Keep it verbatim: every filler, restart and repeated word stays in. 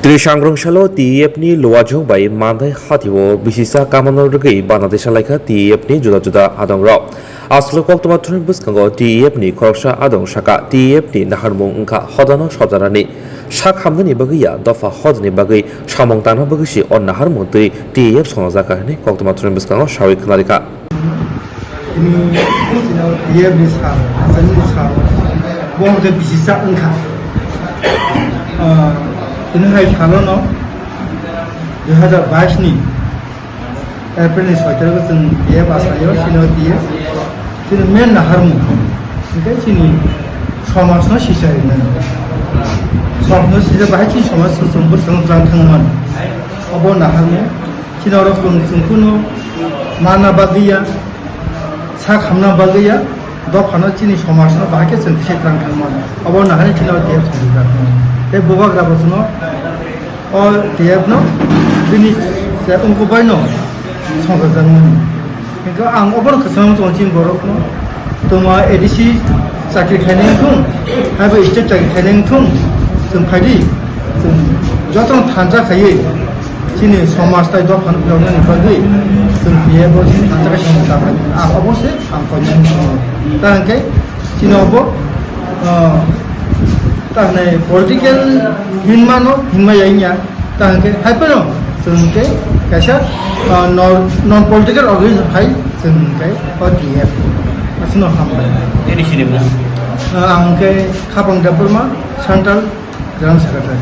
Twi sangrong salo T E F ni Luajung bai Mandai hatio bisisa kamano rwgwi bana desa laikha T E F ni juda juda adongrok. Aswk koktwma thani bwskango T E F ni khoroksa adong saka T E F ni naharmung wngkha hodano sojarani sak hamnani bagwi ya dopha hodani bagwi samung tangna bagwi si o naharmung twi T E F songjak kha hwnwi koktwma thani bwskango sawi khwnarikha. Ini sino T E F ni sal, asal ni sal, bo hwnkhe bisisa wngkha. Ah, ini hai salono dui hazar bais ni April ni soi tarikh o chwng T F asaio, chini o T F, chini main naharmung, hingke chini somaj no sisa rinani. Somaj no sisa bahai chini somaj no chwng bwskango tlang thangmani. Obo naharmung, chini oro chwng, chwng kunu mana bagwi ya, sak hamna bagwi ya, dophano chini somaj no bahai khe chwng kisa tlang thangmani. Obo naharni chini o T F songwi tongmani. Tei bubagra bo chwngno O T F no bini se wngkukbai no songkha jakmani. Hingke ang obono kwchangma tongo chini borok no. Tongma A D C chakri khainai wngthung, haibo state chakri khainai wngthung, chwng phaidi, chwng jotono thansa khaiwi chini somaj tai dophano phiyoknani bagwi chwng T F o chini thansa khai songkha jakmani. Ang obo se ang koinani tongo. Ta hingke chini obo, ah, ta hwnai political hinmano hinma ya wngya. Ta hwnkhe hai phano chwng hwnkhe kaisa, ah, non, non political organization hai chwng hwnkhe o T F. Aswkno hambai. Nini sinimung? Ah, ang hwnkhe Khapang Debbarma, Central General Secretary.